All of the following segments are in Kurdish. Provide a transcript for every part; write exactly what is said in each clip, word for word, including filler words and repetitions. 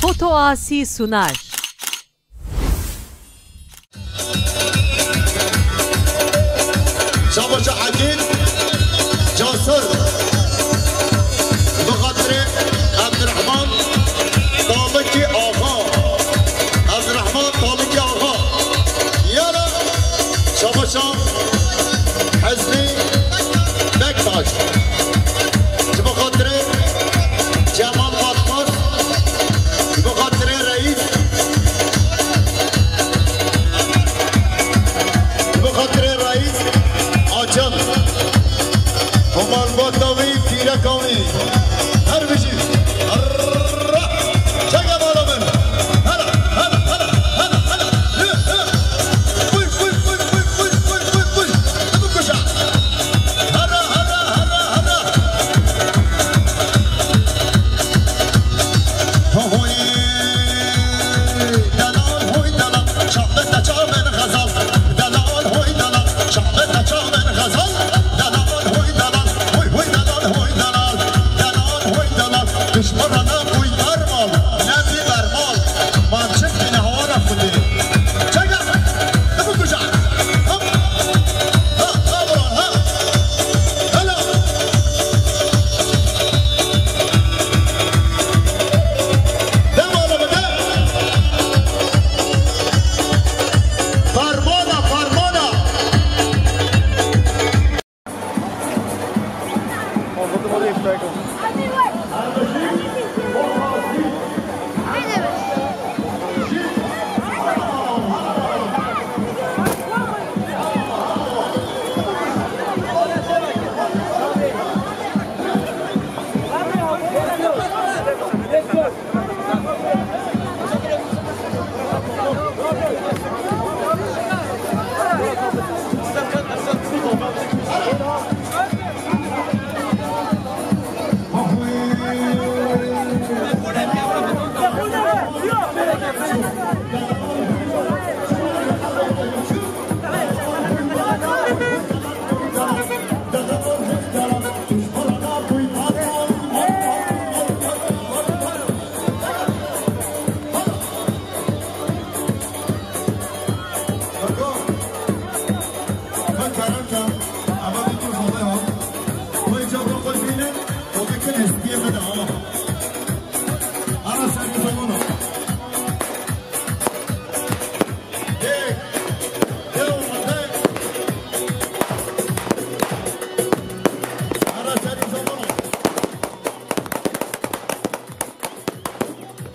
Foto Asi sunar. Şabaşa Hekîm Cansel. Bi xatirê Abdurrahman Talikî Axa. Abdurrahman Talikî Axa. Yara. Şabaşa Hezmî Bektaş. Ji bo xatirê Cemal Batmaz. Ji bo xatirê Reîs. Ji bo xatirê Reîs Açan. Komal Batavî, Tîreka wî. Her bijî. Herra. Çeke bala min. Hele, hele, hele, hele, hele. Yü, yü. Kuy, kuy, kuy. Bikuşa. Hara, hara, hara, hara. Hoy, delal, hoy, delal. Şahbete çaven xezal. Delal, hoy, delal. Şahbete çaven xezal. Delal, hoy, delal. Hoy, hoy, delal, hoy, delal. Delal, hoy, delal. Dişmana ne koy bermal. Ne bir bermal. Mançik beni havara fıdırı. Çek lan! Çabuk kucak! Hop! Ha, ha, bro, ha! Helal! Devam, devam! Parmağına, parmağına!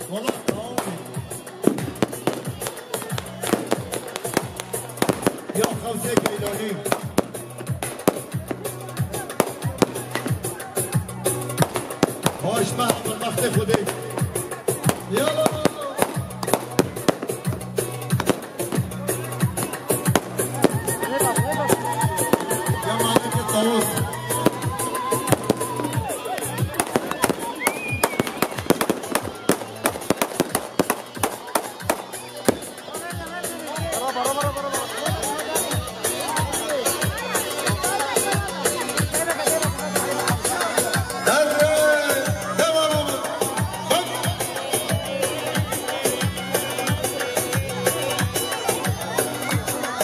Wala, tamam. Ya Xewsê Geylanî. Baş me, bi rehmê Xwedê. Yala. Ya Maliki Tawus.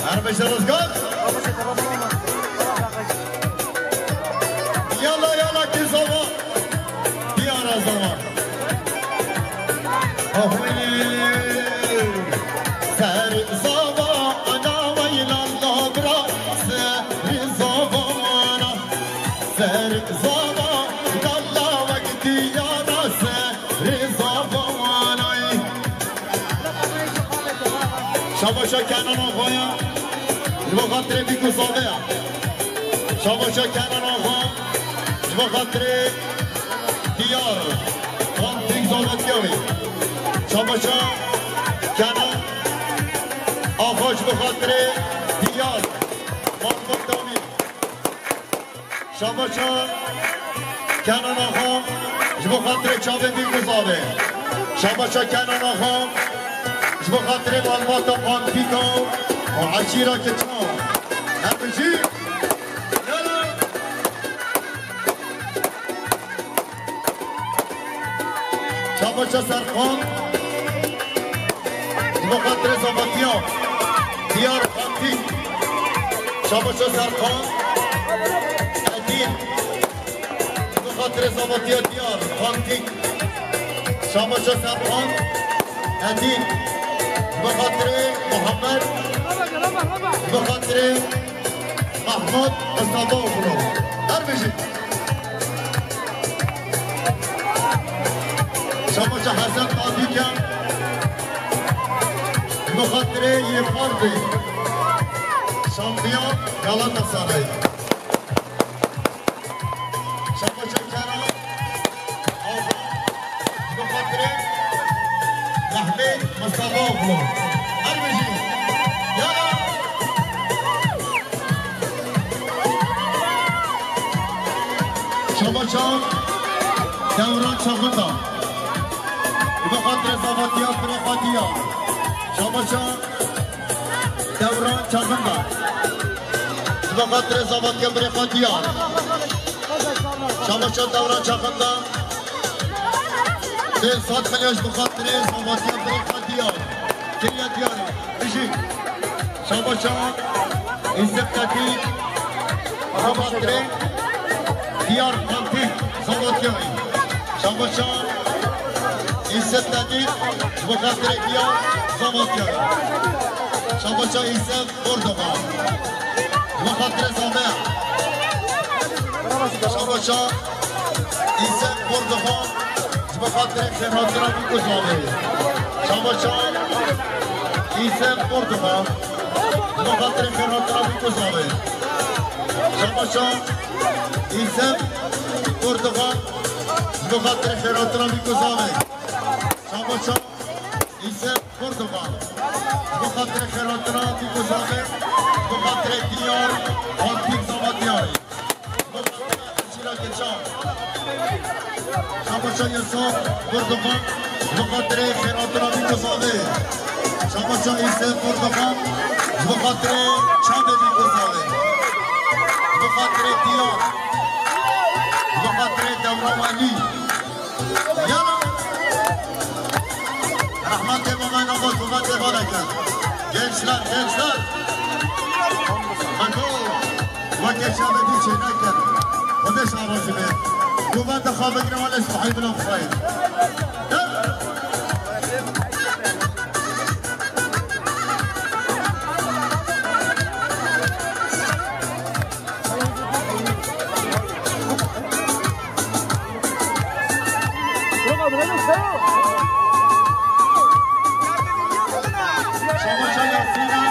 Her beşe rızgar. Yala, yala, ki zaman. Diyara zaman. Ahmeyê ser zavana weylan nabra, ser zavana, ser zavana, dalla wek diyara, ser zavanay. Şabaşa Kenan Axaya, ji bo xatirê Bîk û Zave ya. Şabaşa Kenan Axa, ji bo xatirê Diyar, Antik Zolotyawi. Şabaşa Kenan Axa ji bo xatirê Diyar, Mahmut Damî. Şabaşa Kenan Axa, ji bo xatirê çavê Bîk û Zavê. Şabaşa Kenan Axa, ji bo xatirê malbata Antika û eşîra Keçan. Hep bijî. Yala. Şabaşa Serkan. Ji bo xatirê zavatiya Diyar Xantîk. Şabaşa Serkan. Edîn. Ji bo xatirê zavatiya Diyar Xantîk. Şabaşa Serkan. Edîn. Ji bo xatirê Muhammed. Ji bo xatirê Mahmud Mustafaoglu. Her bijî. Şabaşa Hesen Tadîke. Bi xatirê yê Fardê. Şampiyon Galatasaray. Şabaşa Kerem. Bi xatirê Mehmet Mustafaoglu. Her bijî. Ya. Şabaşa Dewran Çaxinda. Bi xatirê zavatiya birê Xatiya. Şabaşa Dewran Çaxinda. Bi xatirê zavatiya birê Xatiya. Şabaşa Dewran Çaxinda. Sê sed milyon ji bo xatirê zavatiya birê Xatiya. Kiriya diyar e. Bijî. Şabaşa Îsef Tetî. Ji bo xatirê Diyar Xantîk zavatiya. Şabaşa Îsef Tetî. Ji bo xatirê Diyar zavatiya. Şabaşa Îsef Erdogan. Ji bo xatirê Zame. Şabaşa Îsef Erdogan. Ji bo xatirê xêrhatina Bîk û Zavê. Şabaşa Îsef Erdogan. Ji bo xatirê xêrhatina Bîk û Zavê. Şabaşa Îsef Erdogan. Ji bo xatirê xêrhatina Bîk û Zavê. Şabaşa Îsef Erdogan. Ji bo xatirê xêrhatina Bîk û Zavê. Ji bo xatirê Diyar Xantîk Zavatiyayê. Şabaşa Yasar Erdogan, bi xatirê xêrhatina Bîk û Zavê. Şabaşa Îsef Erdogan, bi xatirê çandê Bîk û Zavê. Bi xatirê Diyar. Bi xatirê Dewran Welî. Yala. Rehmetê Mehmet Abbas, Mehmet Evan Eker. Gençler, gençler. Bako. Weke şahidî çêneke. Xwedê şarazî be. Ku me dixwe bigire, wele sibehî bila bixwayê. Şabaşa Yasîna.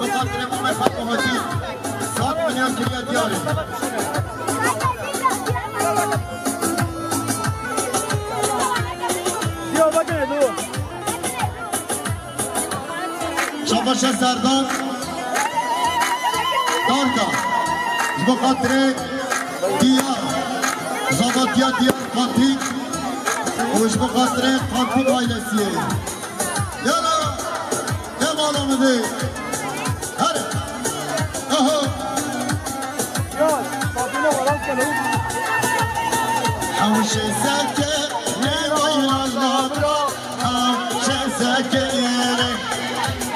Bi xatirê Mehmet Fatma Hatî. Sed milyon kiriye diyar e. Şabaşa Serdar Darda. Ji bo xatirê Diyar. Zavatiya Diyar Xantîk. Û ji bo xatirê Xantîk ailesiyê. Yala, ne mala min dê. Here. Aha. Hewşê seke ne wayla labra, hewşê seke yere.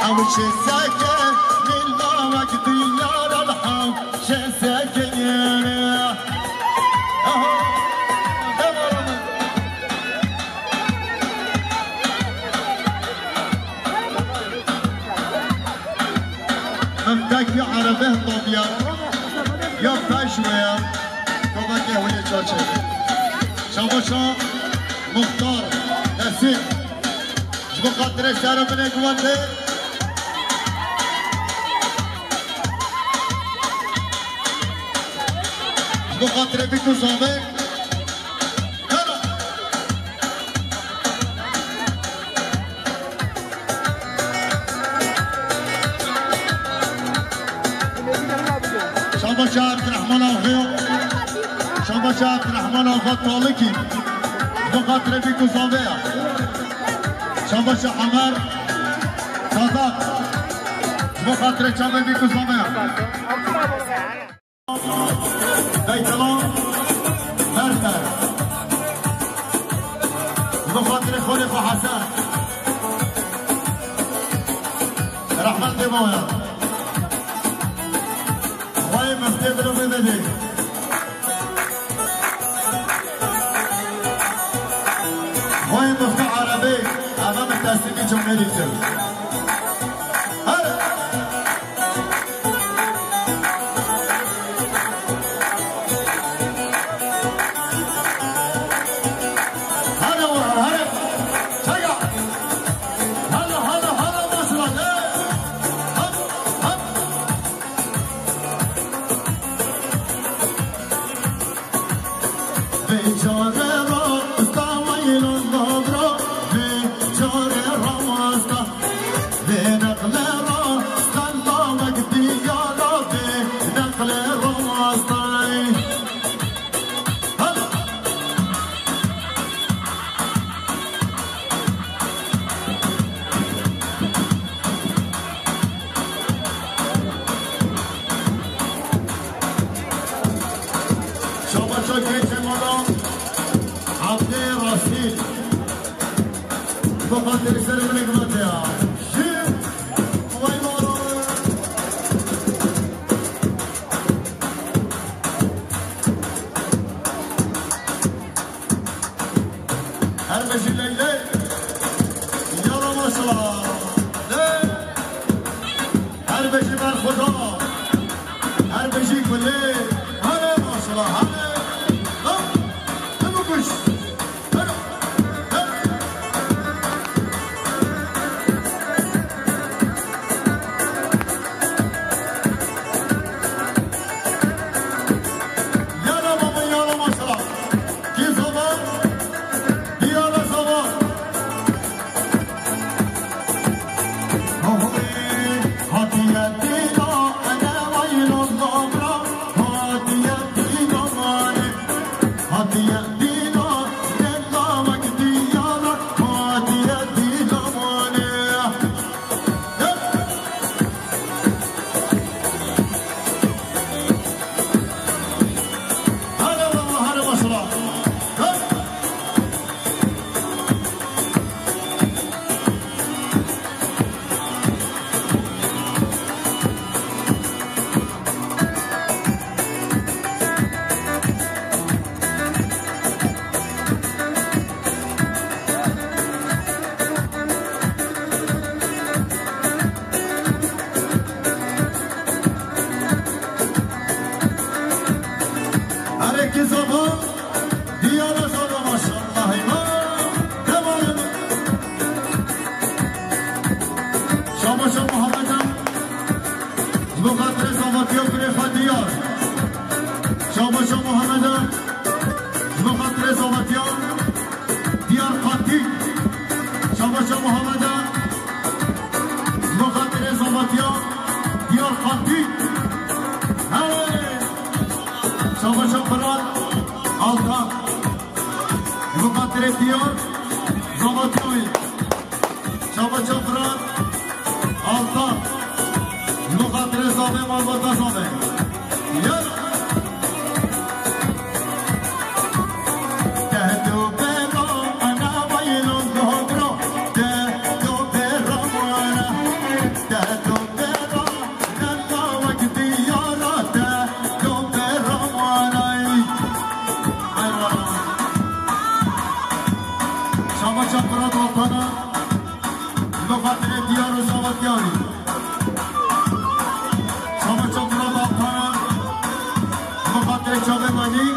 Hewşê seke ne lawek diyar al, hewşê seke yere. Aha. Ne mala min. Min tekî erebê hindandiye. Ya pêş we ye. Kovakê hûnê çaçê. Şabaşa Muxtar Nesîm. Ji bo xatirê serê min ê guhentê. Ji bo xatirê Bîk û Zavê. Şabaşa Abdurrahman Axa. Şabaşa Abdurrahman Axa Talikî. Bi xatirê Bîk û Zavê ya. Şabaşa Emer Sadak. Bi xatirê çavê Bîk û Zavê ya. Beytela Merter. Xatirê xolê xwe Hesen. Rehmet dê maya. Xwayê meftê bilo bê vedê. Xwayê meftê Erebê. Eve min teslîmî cumhêrî kir. Her. Hadi oğlum, hadi. Çaya. Hadi, hadi, hadi, başla. Hadi, hadi. Vê çare ra usta waylo dobra, vê çare ra usta. Vê neqle ra qella wek diyara, vê neqle ra usta. Hadi. Şabaşa genç mala Abdê Rasil. Bu kadar seriminik ya. Şi vay mala. Her bijî Leylê. Yala maşala. Lê. Her bijî Berxweda. Her bijî Gulê. Hele maşala, hele. Lan, ne bu kuş? Hele, hele. Yala baba, yala maşala. Kî zava? Diyara zava. Hatiye dîna, ene waylo dobra. Hatiye dîna mane. Hatiye dîna, ene wek diyara. Hatiye dîna mane. Hele baba, hele maşallah. Hey! Herkes ama diyara sana maşallah, eyvah. Devam edin. Şabaşa Muhammed'e. Ji bo xatirê zavatiya kurê xwe Diyar. Şabaşa Muhammed'e. Ji bo xatirê zavatiya Diyar Qatî. Şabaşa Muhammed'e. Ji bo xatirê zavatiya Diyar Qatî. Hey! Şabaşa Firat Altan. Ji bo xatirê Diyar zavatiya wî. Şabaşa Firat Altan. Ji bo xatirê zavê malbata zavê. Yala. Te do bera ana baylo dobra. Te do bera mara. Te do bera nella wek diyara. Te do bera mara. Ay, ay. Şabaşa Firat Altan'a. Ji bo xatirê Diyar û Zavatiya wî. Şabaşa Firat Altan'a. Ji bo xatirê çavê Melî.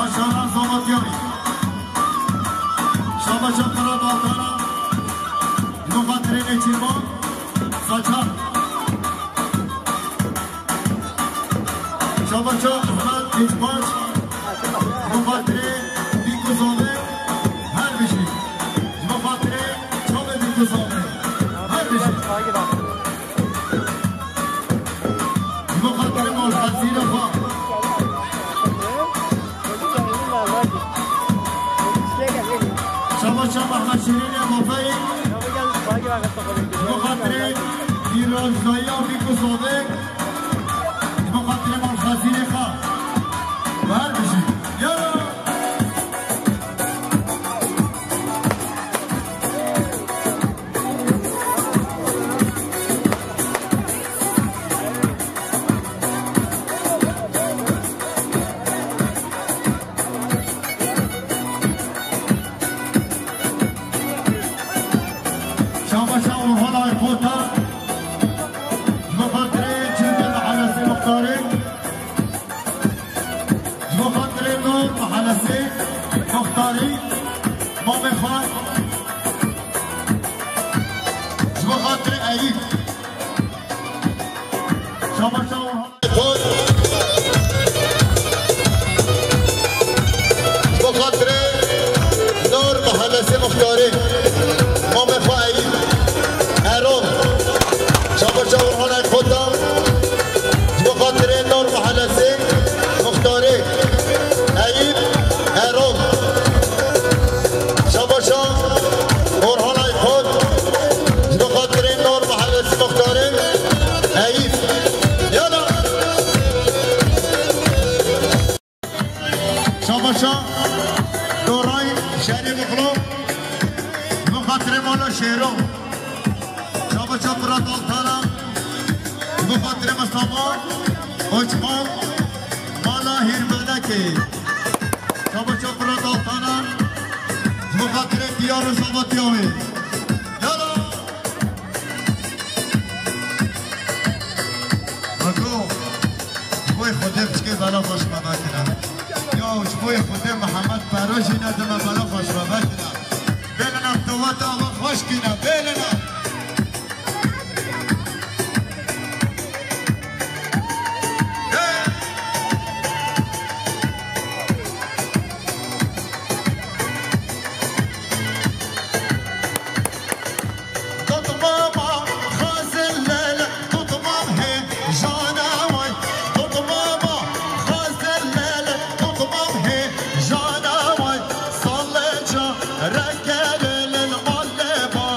Aşaran Zavatiya wî. Şabaşa Firat Altan'a. Ji bo xatirê Nêçîrvan. Saçar. Şabaşa Ahmet Kêçbaş, ji bo xatirê dîk û zavê her bijî. Ji bo xatirê çavê dîk û zavê her bijî. Ji bo xatirê malxezîrê xwe. Şabaşa Mehmet Şirînê Mafeyî. Ji bo xatirê pîrozdayiya dîk û zavê. Ji bo xatirê malxezîrê xwe. Bi her bijî. Yala! Muxtarî, mamê xwe, ji bo xatirê Eyîp. Şabaş Orhan. Ji bo xatirê Nor Mehellesê Muxtarê, mamê xwe Eyîp Eron. Şabaş Orhan Aykota. Ji bo xatirê Nor Mehellesê Muxtarê Eyîp Eron. Şabaşa Orhan Aykot. Ji bo xatirê Nor Mehellesê Muxtarê Eyîp. Yala. Şabaşa Doray Şerîf Oxlo. Ji bo xatirê mala Şêro. Şabaşa Fırat Altan'a. Ji bo xatirê Mustafa Koçman. Mala Hîrmedekê. Şabaşa Fırat Altan'a. Ji bo xatirê diyar û savatiya wê. Yala. Bako, ji bo Xwedê piçkê bela xweş me vekine. Ya, ji bo Xwedê Mihemed Pero jî nedime bela xweş me vekine. Bêlina, tu weta we xweş kîne, bêlina. Tutmama xazin lele, tutmam he jana way. Tutmama xazin lele, tutmam he jana way. Salleca rekelelel alleba.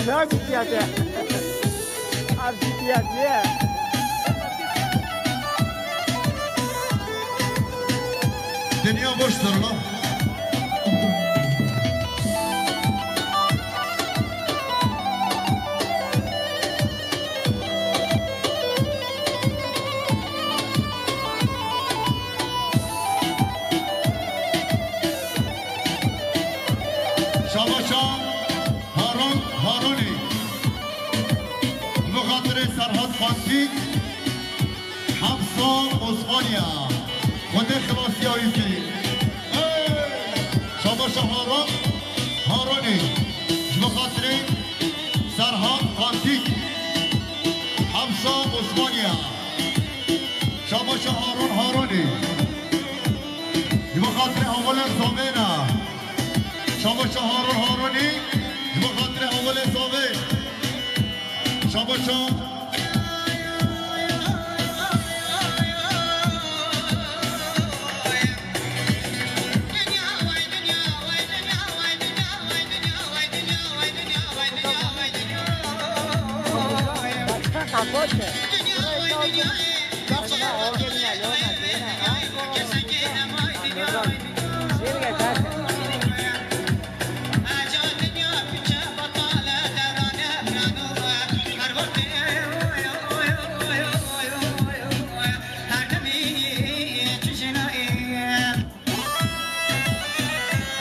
Abi siyasi. Abi siyasi. Dinya boş durma. Şabaşa Harun Harunî. Bi xatirê Serhat Fatî, Hafsa Osmaniya. Xwedê xilasiya wî kî. Ey! Şabaşa Harun Harunî. Ji bi xatirê Serhat Fatî, Hafsa Osmaniya. Şabaşa Harun Harunî. Ji bo xatirê hevalên Zavê ne. Şabaşa Harun Harunî. Ji bo xatirê hevalên Zavê. Şabaşa.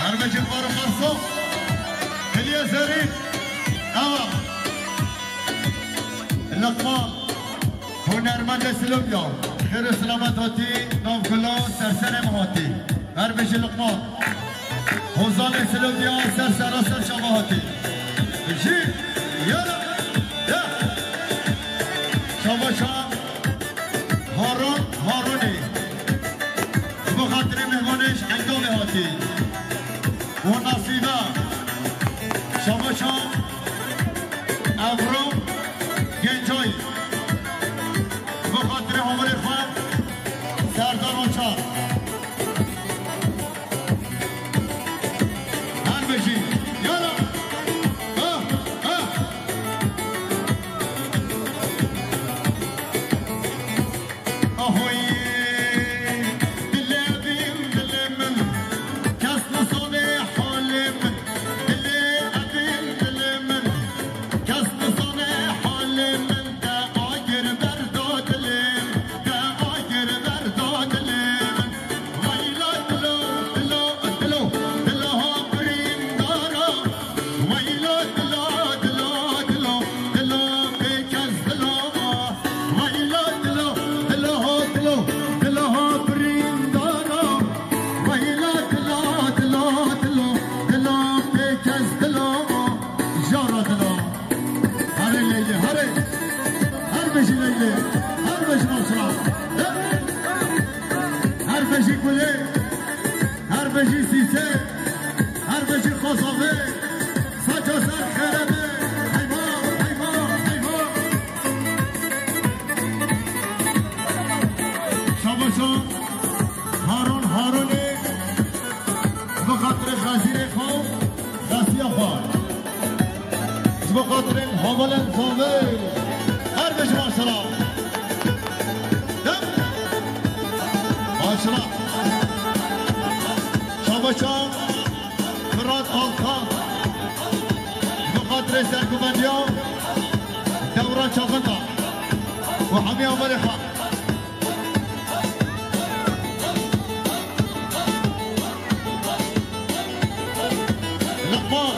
Her bejin Faruk Arso, Heliye Zerî, ewa. Liqman, hunermendê Silivya, xêr û selamet hatî, nav gula, ser serê min hatî. Her bejin Liqman. Hozanê Silivya, ser sera ser çava hatî. Jî, yara, ya. Şabaşa. Harun Harunî. Ji bo xatirê mêvanê ji Endamê hatî. Û Nasîbe. Şabaşa Ebru Gencayî. Ji bo xatirê hamirê xwe Serdar Oçar. Her bijî. Yala. Ha, ha. Ahoyê, dilê evîn, dilê min. Kes nizane halê min. Dilê evîn, dilê min. Kes nizane halê min. Te agir berda dilê min. Te agir berda dilê min. Weyla dilo, dilo, dilo, dilo birîndara. Weyla dilo, dilo, dilo, dilo bêkes dilo. Weyla dilo, dilo, dilo, dilo birîndara. Weyla dilo, dilo, dilo, dilo bêkes dilo. Jara dilo. Herê Leylê, herê. Her bejî Leylê. Her bejî Maşra. Her bejî Gulê. Her bejî Sîsê, her bejî Xozavê, saça ser xêre be, heyva, heyva, heyva. Şabaşa Harun Harunê, bi xatirê xezîrê xwe, xesiya xwe. Ji bo xatirên hevalên Zavê. Her bijî maşala. Dem. Maşala. Şabaşa Firat Altan. Ji bo xatirê serguvendiya dewra çaxinda. Û hemî hevalê xwe. Liqman.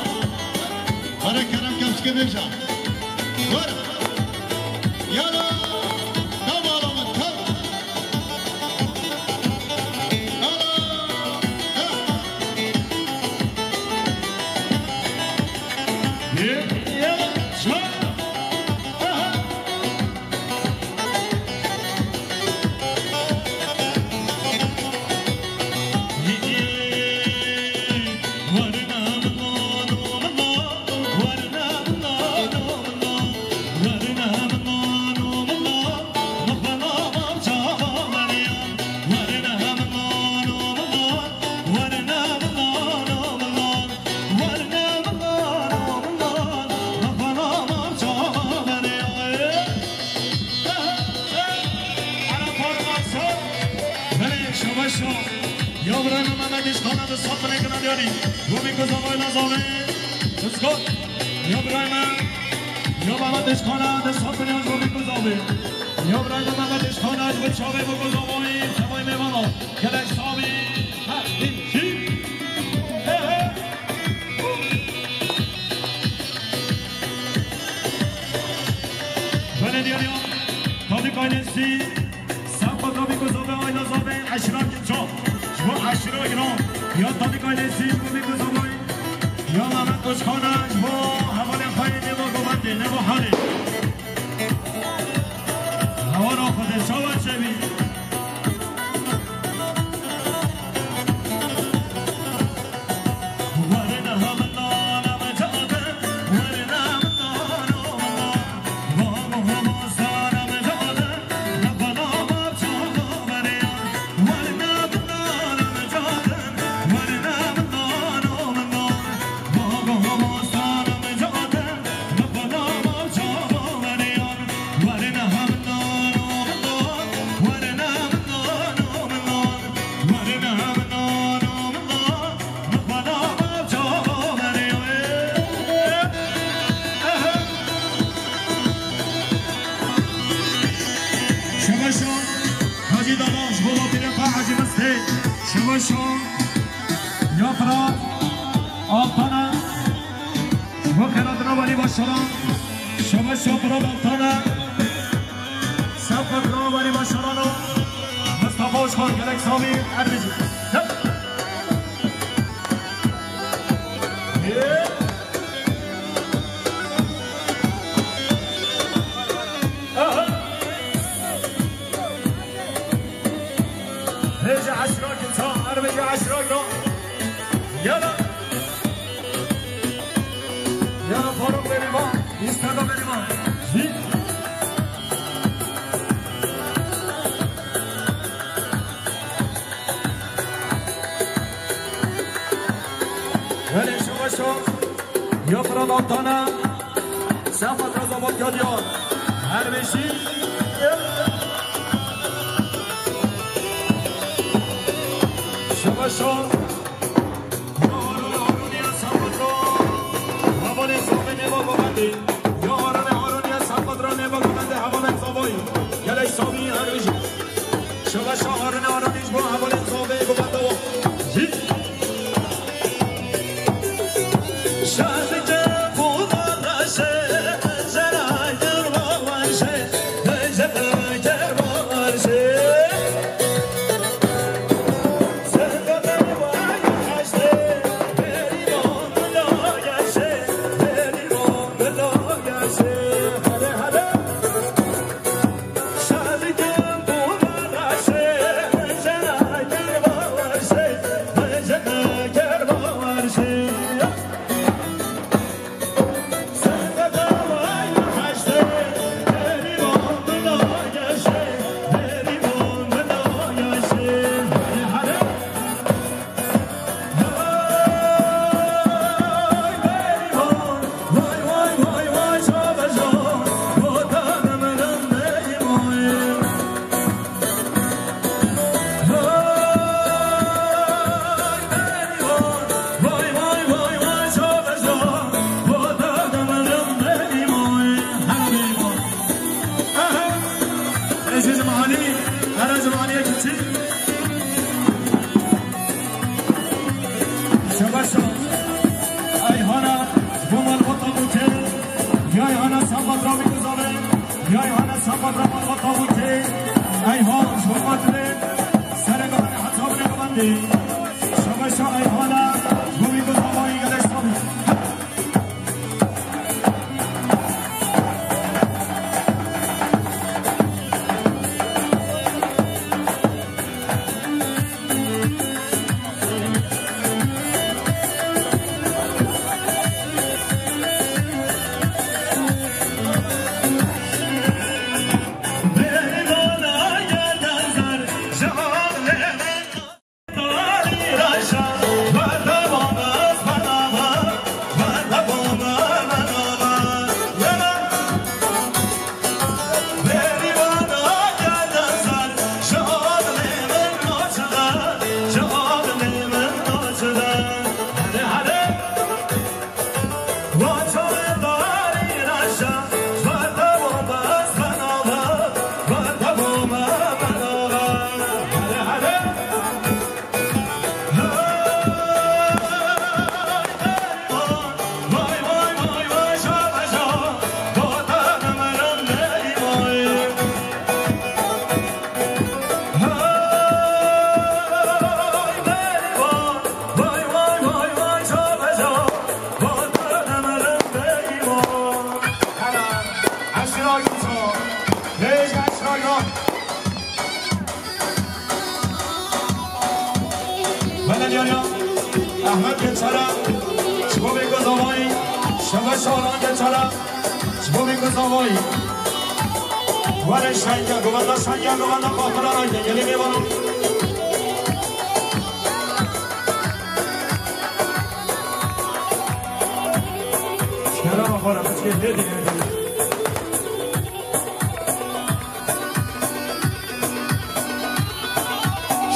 Were kerem kevçikê bêje. Were. Yala. Tamam, tamam. Yala. Ha. Ye, yala. Şa. Aha. Ya birayê me Mehmet Îşkana di sed binê kina diyarî. Bo vî ku zavayê lazavê. Diskot. Ya birayê me. Ya Mehmet Îşkana di sed binê ji bo vî ku zavê. Ya birayê me Mehmet Îşkana ji bo çavê bo ku zavayê. Tevayê mêvana. Gelek savî. Ha, din, çî. He, he. Belediye ya. Tabii kaynesi. Sefqa Rabî ku zavê ayna zavê eşra ço. Ji bo eşra giran. Ya Tadik ailesî ku bî ku zavê. Ya Mehmet Koçkana ji bo hevalê xwe yê nêva govendê, nêva halê. Hewara Xwedê şawa çevî. Şebaşo Hacî Dala ji bo Batirê xwe Hacî Mistê. Şebaşo ya Firat Altana ji bo xêratina welî başaran. Şebaşo Firat Altana. Sefqa Firat welî başarano. Mustafa Oşkan gelek savî erbijî. Yep. Hêja eşrak insan, erbêja eşrak no. Yala. Yala Faruk Berivan, İskender Berivan. Zî. Hele şova şov. Yofra Daltana. Sefqa Gazabat Yadiyar. Her beşi. Şova şov. Ya Harun, Haruniye Sefqa Ra. Hevalê Zobê nêva govendê. Ya Harun, Haruniye Sefqa Ra nêva govendê. Hevalê Zobê. Gelek savî her beşi. Şebaşo Harun, Harun ji bo hevalên Zobê govenda wa. Zî. Ezîz Malî, Erez Malî Küçük. Şebaşo, Eyhana, ji bo malbata Bûkê, ya Eyhana Sefqa Ra wî ku zavê, ya Eyhana Sefqa Ra malbata Bûkê, Eyhan, ji bo Batirê, serê govendê heta binê govendê. Şebaşo Eyhana, ji bo wî ku zavayî gelek savî. Ehmed Geçara, ji bo vê ku zavayî, Şeveşa Orhan Geçara, ji bo vê ku zavayî. Were şengiya, govenda şengiya, govenda xatirana gelê mêvanan. Şeraba xwe re biçkê lê dî.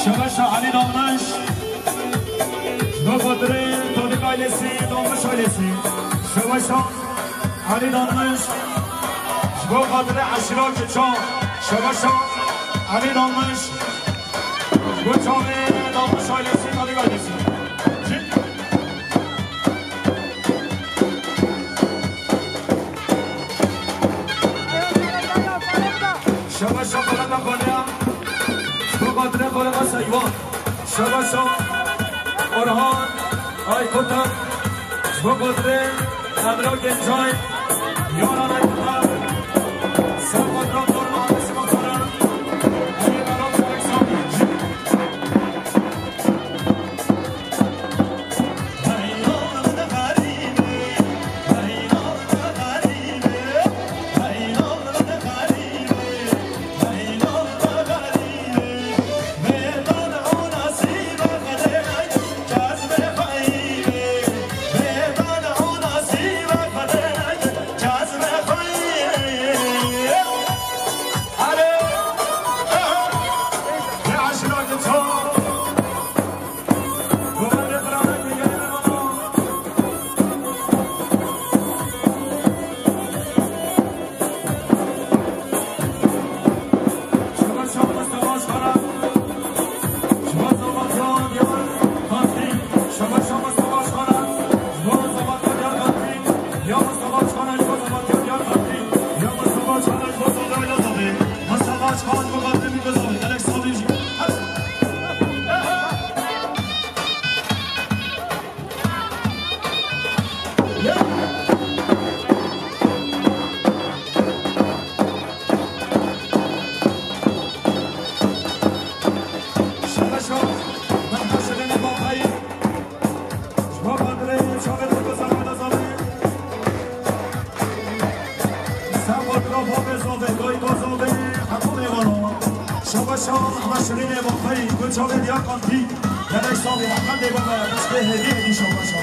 Şeveşa Elî Dalmej, ji bo xatirê Todik ailesî, Dalmej ailesî. Şeveşa Elî Dalmej, ji bo xatirê eşîra Kiço. Şeveşa Elî Dalmej, ji bo çavê Dalmej ailesî, Todik ailesî. Şeveşa Xaleta Xaleya, ji bo xatirê Xaleta Seywan. Şeveşa Orhan Aykutan, ji bo xatirê Emre Gencay, Yoran Aykutan, ser xatira Dorma Abisi Motoran, Emre Baran Serek Sabî. Şabaşa, Ahmet Şirînê Bapayî, Gulçavê Diyar Kantî, Gelek Sabî, Ehmedê Baba, Rizkê Hêdî Hêdî Şabaşa.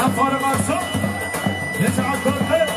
Em Faruk Aksoy, Necati Korkmaz.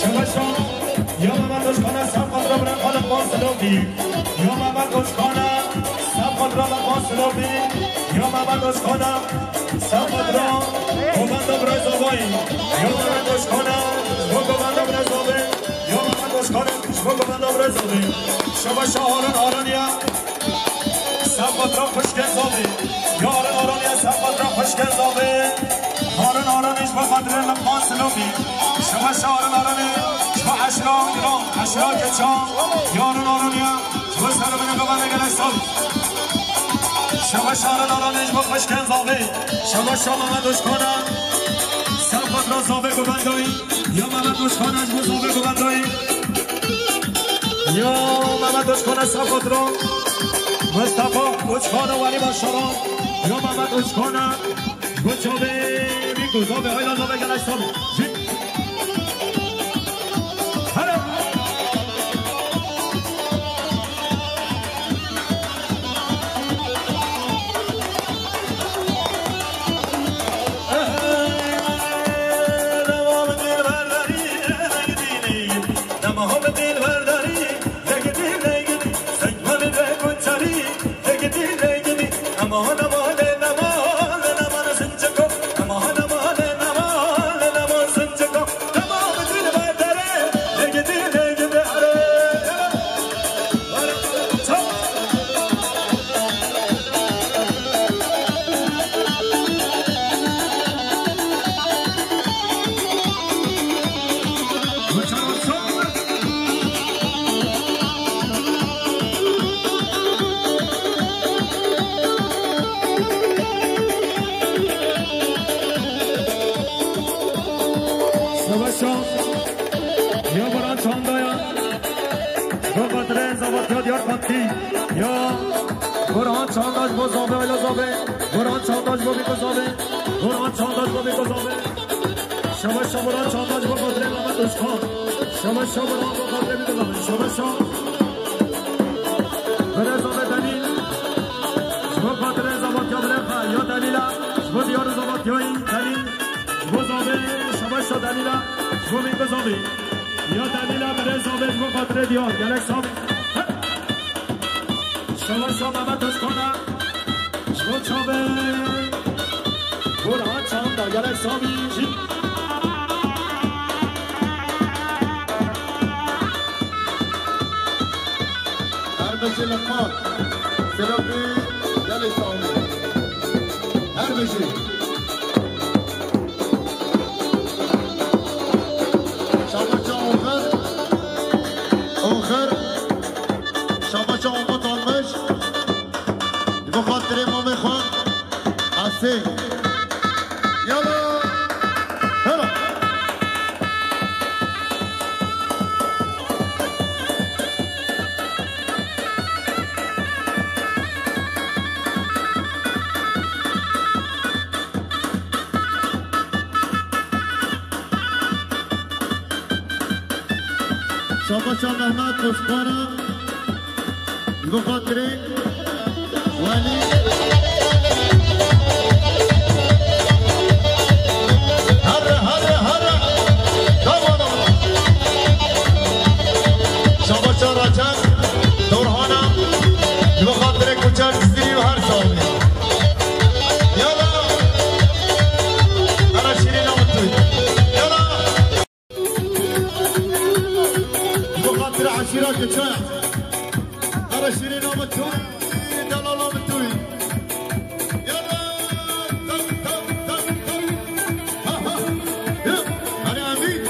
Şebaşo, ya mama doşkana, sağ kontrol bırak, alıp bas lobi. Ya mama doşkana, sağ kontrol bas lobi. Ya mama doşkana, sağ kontrol. Komando Brazovoy. Ya mama doşkana, bu komando Brazovoy. Ya mama doşkana, bu komando Brazovoy. Şebaşo, Harun, Harun ya. Sağ kontrol hoş gel zavi. Ya Harun, Harun ya, sağ kontrol hoş gel zavi. Harun, Harun iş bu kontrol bas lobi. Şebaşo, Harun, Harun iş bu aşra, aşra geçen. Ya Harun, Harun ya. Ji bo ser min e, bimane gelek sal. Şebaşo, Harun, Harun, ji bo xweşken zavê. Şebaşo, Mehmet Özkan'a. Sağ kontrol zavê guvendayî. Ya Mehmet Özkan'a, ji bo zavê guvendayî. Ya Mehmet Özkan'a sağ kontrol. Mustafa Özkan'a, Wali Başaran. Ya Mehmet Özkan'a. Ji bo çavê Mîko, zavê, hayla zavê gelek sal. Jî. Hele. Savaşa, ya Baran Çandaya, Babatren Zavatya Diyarbakır, ya Burhan Çağdaş bu zabe, öyle zabe, Burhan Çağdaş bu bir zabe, Burhan Çağdaş bu bir zabe. Şebaşa Burhan Çağdaş bu Babatren Mehmet Özkan, Şebaşa Burhan bu zabe bir zabe, Şebaşa. Bire zabe Delil, bu Babatren Zavatya bire, ya Delila, bu diyarı Zavatyayı, Delil. Ji bo zavê, şebaşa Delîla, ji bo vî bi zavê. Ya delîla birêza bê ji bo xatirê diyar. Gelek sax. Şeweşa Mehmet Özkan e. Ji bo çavê Burhan Çanda. Gelek sax bî. Her bijî li qal. Selav bî. Gelek sax bî. Her bijî. Şabaça oxir. Oxir. Şabaça Umut almış. Ji bo xatirê mamê xwe. Asê. Yala. Hela. Şabaşa Mehmet Koçkara, ji bo xatirê Welî. Herre, herre, herre. Tamam. Şabaşa Recep Dorhana, ji bo xatirê Koçer Cizîrî û her saxlê. Yala. Ara şîrîna min tûy. Yala. Ji bo xatirê eşîra Keçaya. Ara şîrîna min tûy, delala min tûy. Yala, tak, tak, tak, tak. Ha, ha. Yala. Hadi Emîn.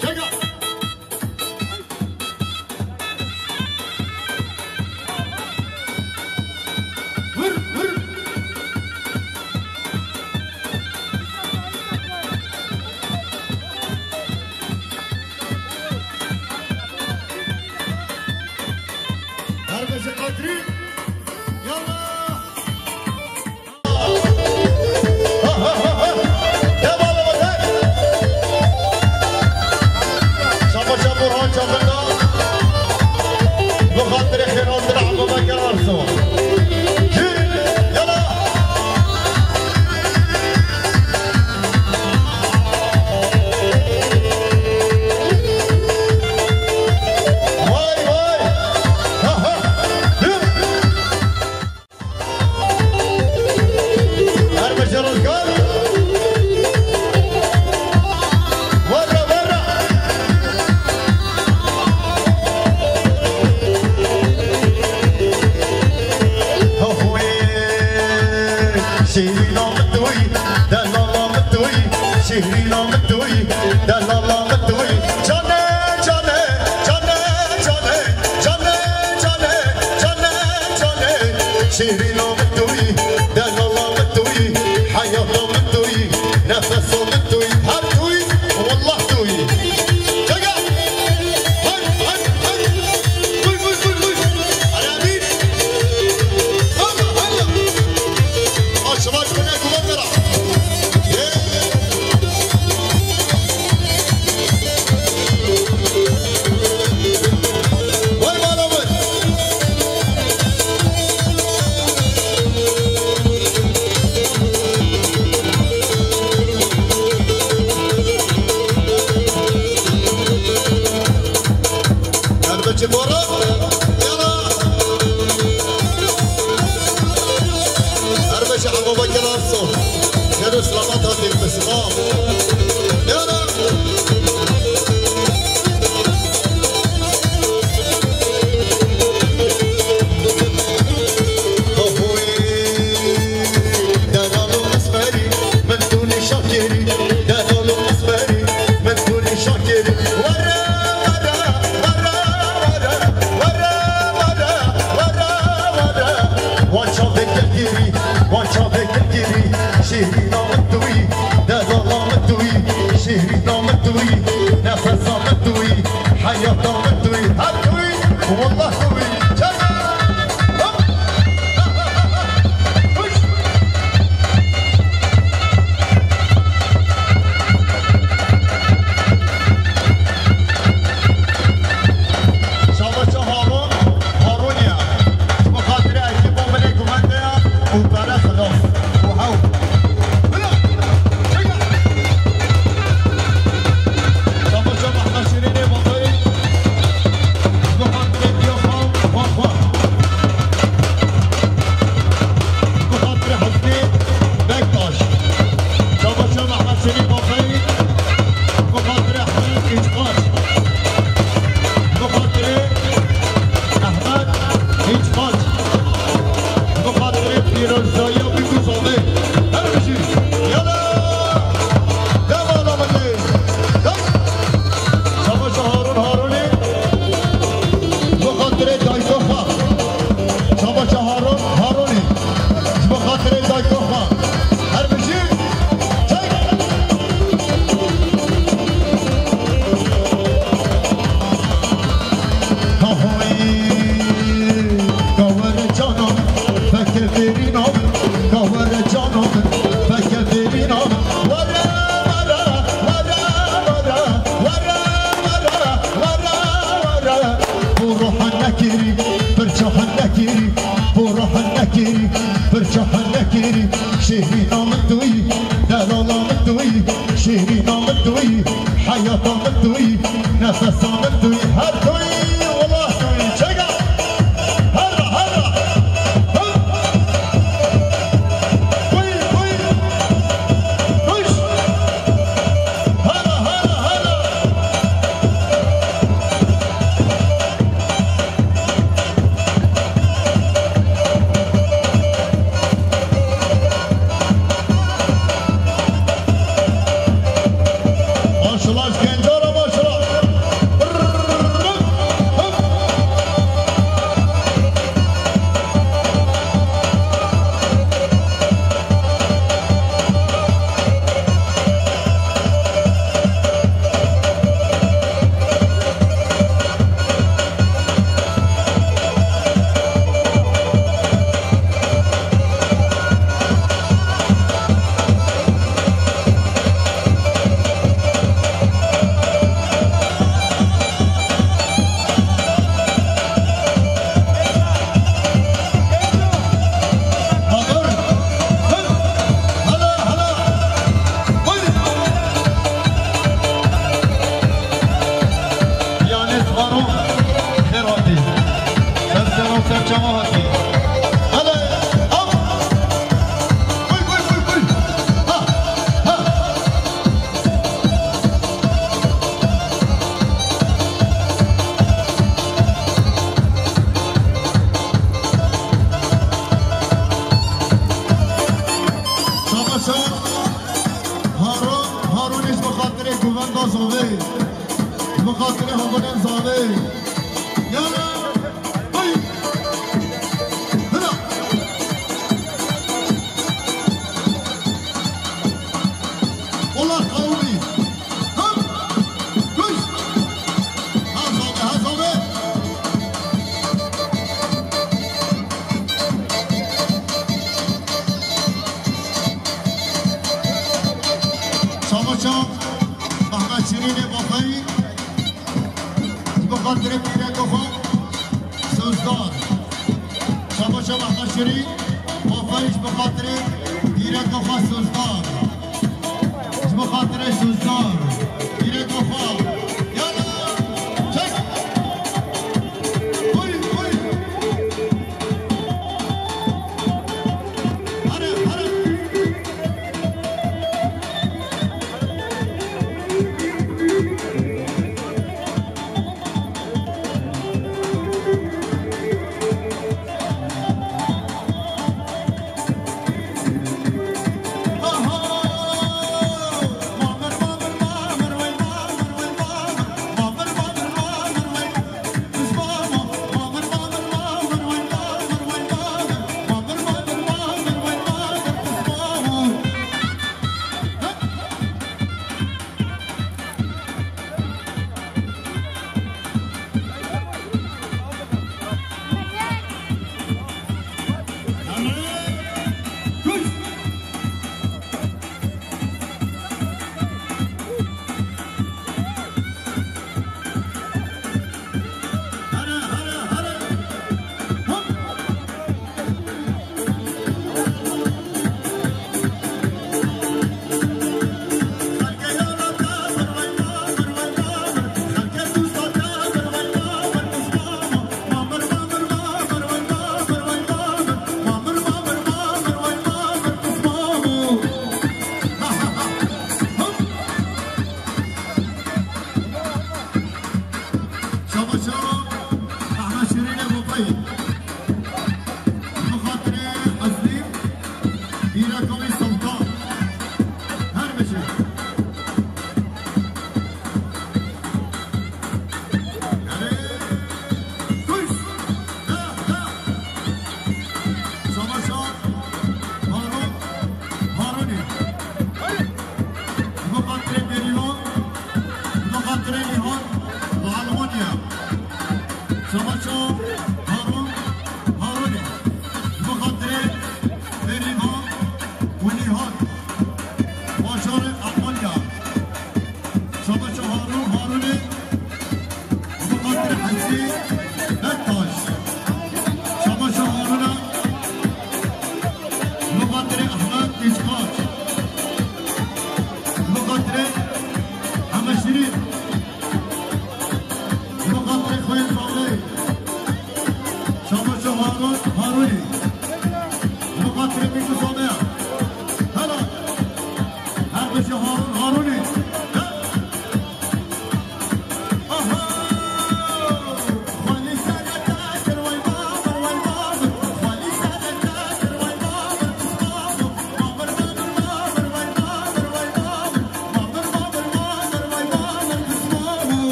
Çeka. Vur, vur. Her beşe Kadri. Yallah. Şabaşa Burhan Çakır'da. Bu xatirê xêrhatina Abu Bekir Arso. Yala. Vay, vay. Ha, ha. Her beşe Rozgar. Werre, werre. Hohoyê, şêrîna min tûyî, delala min tûyî, şêrîna min tûyî, delala min tûyî. Canê, canê, canê, canê. Şêrîna min tûyî, delala min tûyî, heyata min tûyî, nefesa min tûyî, her tûyî, wallah tûyî. Çeka! Hey, hey, hey! Tûy, tûy, tûy, tûy! Eremî! Halla, halla! Aşma kune guvan vera. Hey! Vay bala vay! Erbeci Bora, yana! Erbeci Abu Bakir Arso, gelo selamat hatin, sima. Yana! Wan çavê gilgirî, wan çavê gilgirî, şêrîna min tûyî, delala min tûyî, şêrîna min tûyî, nefesa min tûyî, heyata min tûyî, her tûyî, wallah tûyî. Çeka! Hop! Huş! Şabaşa Harun, Haruniye. Bi xatirê ekîb û milê guvende ya û pere xilas û hew. Bila! Çeka! Şabaşa Mehmet Şirînê Rojaya bî ku zavê. Her bijî. Yala. Dema la min lê. Hey. Savaşa Harun Harunê. Ji bo xatirê dayika xwe. Savaşa Harun Harunê. Ji bo xatirê dayika xwe. Her bijî. Çek. Kahoyî, ka were cana min, feke derîna min, ka were cana min, feke derîna min. Were, were, were. Bo rohan nekirî, pirça han nekirî, bo rohan nekirî, pirça han nekirî. Şêrîna min tu yî, delala min tu yî, şêrîna min tu yî, heyata min tu yî, nefesa min tu yî, her tu yî, wela tu yî. Çeka! Herre, herre! Hı! Kuy, kuy! Kuş! Herre, herre, herre! Maşallah, gencara maşallah. Hazır. Hadi. Hala, hala. Buyurun. Piyanist Baron Xêr hatî. Ser sera ser çava hatî. Hele, hop. Buyur, buyur, buyur, buyur. Ha, ha. Savaşa Harun, Harun ji bi xatirê govenda zavê. Ji bi xatirê hevalên zavê. Yala! Hey! Hira! Ola qawmî! Hop! Kuş! Hazave, hazave! Savaşa Mehmet Şirînê Bafayî. Ji bo xatirê pîreka xwe sozdar. Şabaşa Mehmet Şirîn, aferîn ji bo xatirê pîreka xwe sozdar. Ji bo xatirê sozdar. Pîreka xwe. Yala! Çek! Buyur, buyur. Here, here.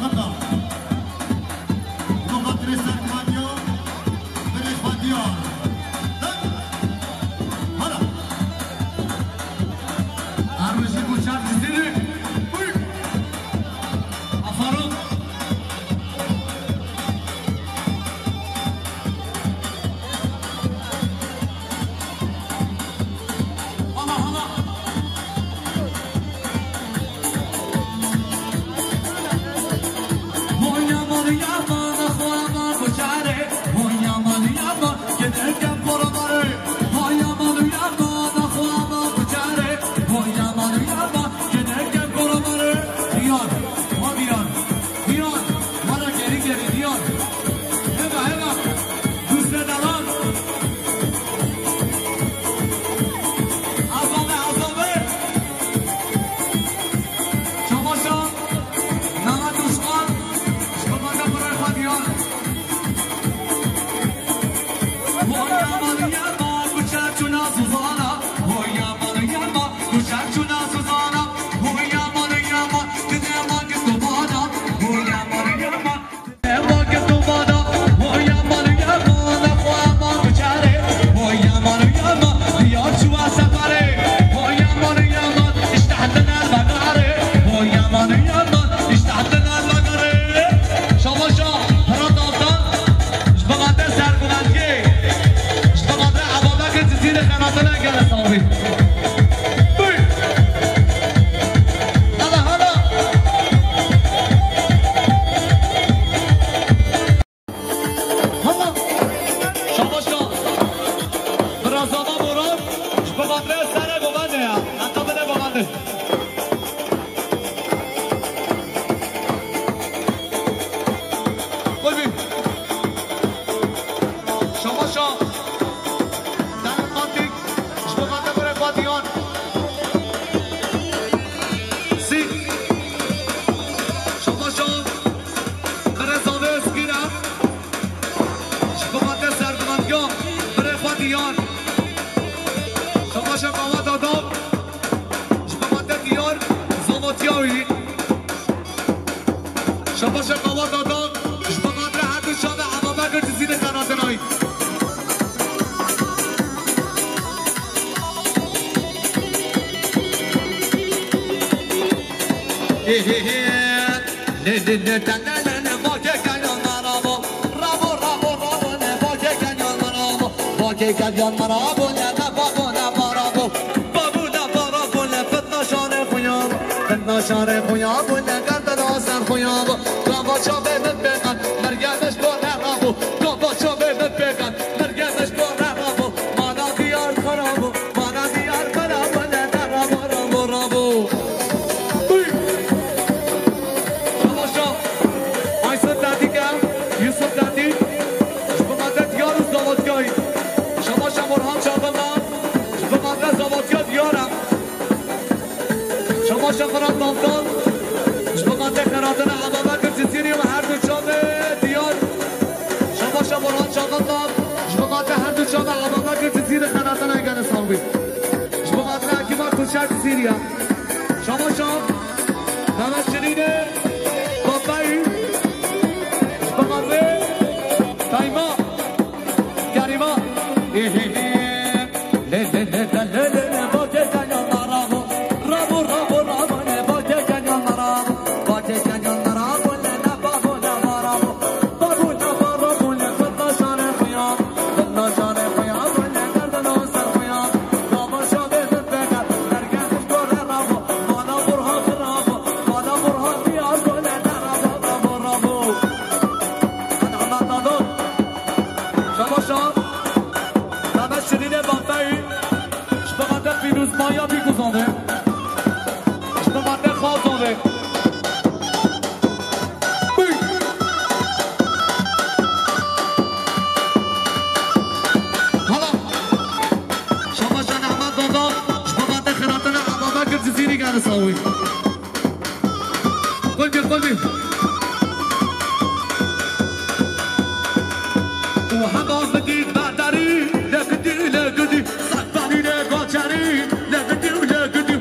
Xata. Xatirê ser Fadiya, berê Fadiya. Hala. Armejî Guçak Cizîrî. Buyur. Aferin. Diyar, ma diyar. Diyar, wala gerî gerî diyar. Heva, heva. Dûste dalan. Azabe, azabe. Çamaşa, Mehmet Uşkan, ji xwe bende birê xwe diyar. Hoya manu yama, kuçe çuna Zuzana. Hoya manu yama, kuçe çuna Zuzana. Hoya manu yama, dine ma gitobana. Hoya manu yama. Hala! Şabaşa! Birazava Boran, ji bo xatirê serê govende ya. Heta bide govende. Buyurun. Şabaşa! Demokratik, ji bo xatirê Fatiyan. Sî. Şabaşa! Birêzavê Eskîra. Ji bo xatirê serdimantiya birê xwe diyar. Şabaşa Kawa Dada. Ji bo xatirê diyar zavatiya wî. Şabaşa Kawa Dada. Ji bo xatirê her du çavê Eva Bekir Cizîrê qenatinayî. He, he, he. Lê, lê, lê, te, lê, lê, lê, bakê kenyan me rabo. Rabo, rabo, rabo, lê, bakê kenyan me rabo. Bakê kenyan me rabo, lê, lê, babo, lê, ba, rabo. Babo, lê, ba, rabo, lê, fitna şanê xuya bo. Fitna şanê xuya bo, lê, gerdena ser xuya bo. Gava çavê min pêkan, mergê min ji bo ne rabo. Gava çavê min pêkan, mergê min ji bo ne rabo. Mana diyar xera bo. Bana diyar xera bo, ne xera bo, rabo, rabo. Uy! Şabaşa. Aysun Tatik e, Yusuf Tatik. Ji bo xatirê diyar û zavodgahî. Şabaşa Burhan Çavdana. Ji bo xatirê zavodgah diyar e. Şabaşa Firat Damtan. Ji bo xatirê xeratina Eva Bekir Cizîrî û her du çavê diyar. Şabaşa Burhan Çavdana. Ji bo xatirê her du çavê Eva Bekir Cizîrî xeratina gele sawbî. Ji bo xatirê hekîma Kulçer Cizîrî ya. Şabaşa Mehmet Şirînê Bambeyî. Ji bo xatirê Tayma Kerîma. Ê, hê, hê. Lê, lê, lê, lê, lê, lê, lê, bakê kenyan me rabo. Rabo, rabo, rabo, lê, bakê kenyan me rabo. Bakê kenyan me rabo, lê, ne babo, ne ba rabo. Babo, ne ba rabo, lê, fitna şanê xuya. Fitna şanê xuya, lê, gerdena ser xuya. Gava çavê min pêkan, mergê min ji bo ne rabo. Mana Burhan xirabo, mana Burhan diyar bo, lê, ne rabo, rabo, rabo. Hadi, hadi, hadi. Şabaşa. Mehmet Şirînê Bambeyî. Ji bo xatirê Pîrozbaya Bîguzanê. Ji bo xatirê Xazanê. Bî. Hala. Şabaşa Nehmet Dada. Ji bo xatirê xiratina Eva Bekir Cizîrî gere sawî. Qulbî, qulbî. û hema zikî beterî, lê gidî, lê gidî, sextanî lê goçerî, lê gidî û lê gidî,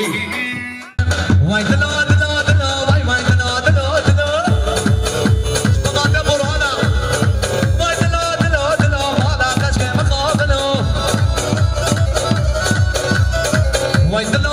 Vay dilo, dilo, dilo, vay, vay, dilo, dilo, dilo. Baba de Burhana. Vay dilo, dilo, dilo, hala keşke mixabilo. Vay dilo,